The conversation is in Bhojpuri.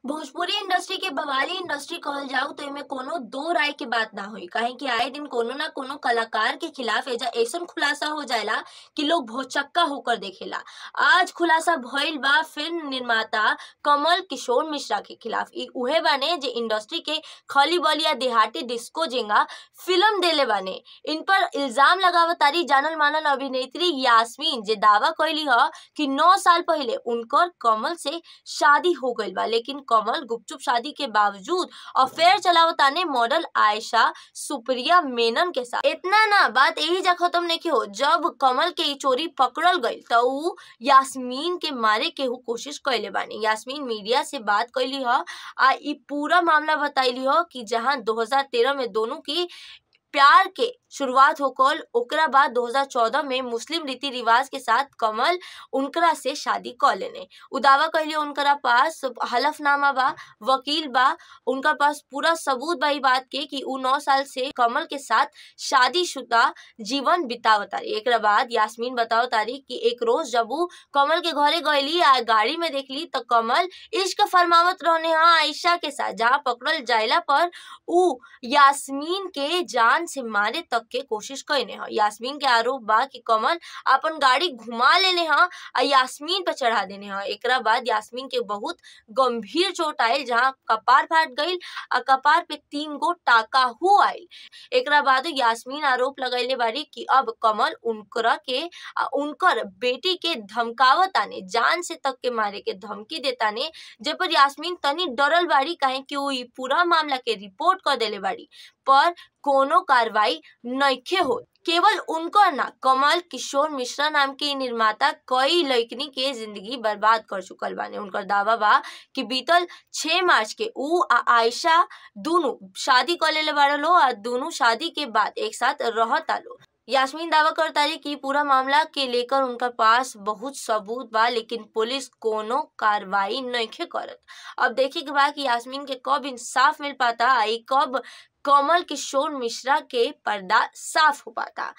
भोजपुरी इंडस्ट्री के बवाली इंडस्ट्री कहल जाओ तो एमे कोनो दो राय के बात ना होई, काहे कि आए दिन कोनो ना कोनो कलाकार के खिलाफ एजा ऐसन खुलासा हो जाएला कि लोग भौचक्का होकर देखेला। आज खुलासा भइल बा फिल्म निर्माता कमल किशोर मिश्रा के खिलाफ। इ उहे बाने जे इंडस्ट्री के खली बलिया देहाती डिस्को जेंगा फिल्म देले बाने। इन पर इल्जाम लगावतारी जानल मानल अभिनेत्री यास्मीन, जे दावा कैली ह कि 9 साल पहले उनकर कमल से शादी हो गइल बा, लेकिन कमल गुपचुप शादी के बावजूद अफेयर चलावताने मॉडल आयशा सुप्रिया मेनन के साथ। इतना ना बात यही जा खत्म नहीं हो, जब कमल के चोरी पकड़ल गई तो उ यास्मीन के मारे के कोशिश कैले बानी। यास्मीन मीडिया से बात कैली ह आ इ पूरा मामला बताइली ह कि जहां 2013 में दोनों की प्यार के शुरुआत होकर ओकरा बाद 2014 में मुस्लिम रीति रिवाज के साथ कमल उनकरा से शादी कर लेने। उ दावा कहली उनकरा पास हलफनामा बा, वकील बा, उनका पास पूरा सबूत बा ई बात के कि उ 9 साल से कमल के साथ शादीशुदा जीवन बितावतारी। एकरा बाद यास्मीन बतावतारी कि एक रोज जब उ कमल के घरे गईली आ गाड़ी में देखली तो कमल इश्क फरमावत रहने हाँ आयशा के साथ, जहाँ पकड़ल जायला पर उ यास्मीन के जान से मारे तक के कोशिश कईने ह। यास्मीन के आरोप बा कि कमल अपन गाड़ी घुमा लेने ह आ यास्मीन पर चढ़ा देने ह। एकरा बाद यास्मीन के बहुत गंभीर चोट आयल, जहां कपार फाट गईल आ कपार पे 3 गो टाका हो आयल। एकरा बाद यास्मीन आरोप लगैले बारी कि अब कमल उनकरा के आ उनकर बेटी के धमकावताने, जान से तक के मारे के धमकी देताने, जे पर यास्मीन तनी डरल बारी, काहे कि उ पूरा मामला के रिपोर्ट कर देले बारी पर कोनो कार्रवाई नइखे हो। केवल उनकर ना, कमल किशोर मिश्रा नाम के निर्माता कई लड़कनी के जिंदगी बर्बाद कर चुकल बाने। उनकर दावा बा कि बीतल 6 मार्च के उ आ आयशा दोनों शादी कर लेले बाड़े लो आ दोनों शादी के बाद एक साथ रहता लो। यास्मीन दावा करतारी कि पूरा मामला के लेकर उनका पास बहुत सबूत बा, लेकिन पुलिस कोनो कार्रवाई नइखे करत। अब देखे के बा कि यास्मीन के कब इंसाफ मिल पाता आ कब कमल किशोर मिश्रा के पर्दा साफ हो पाता।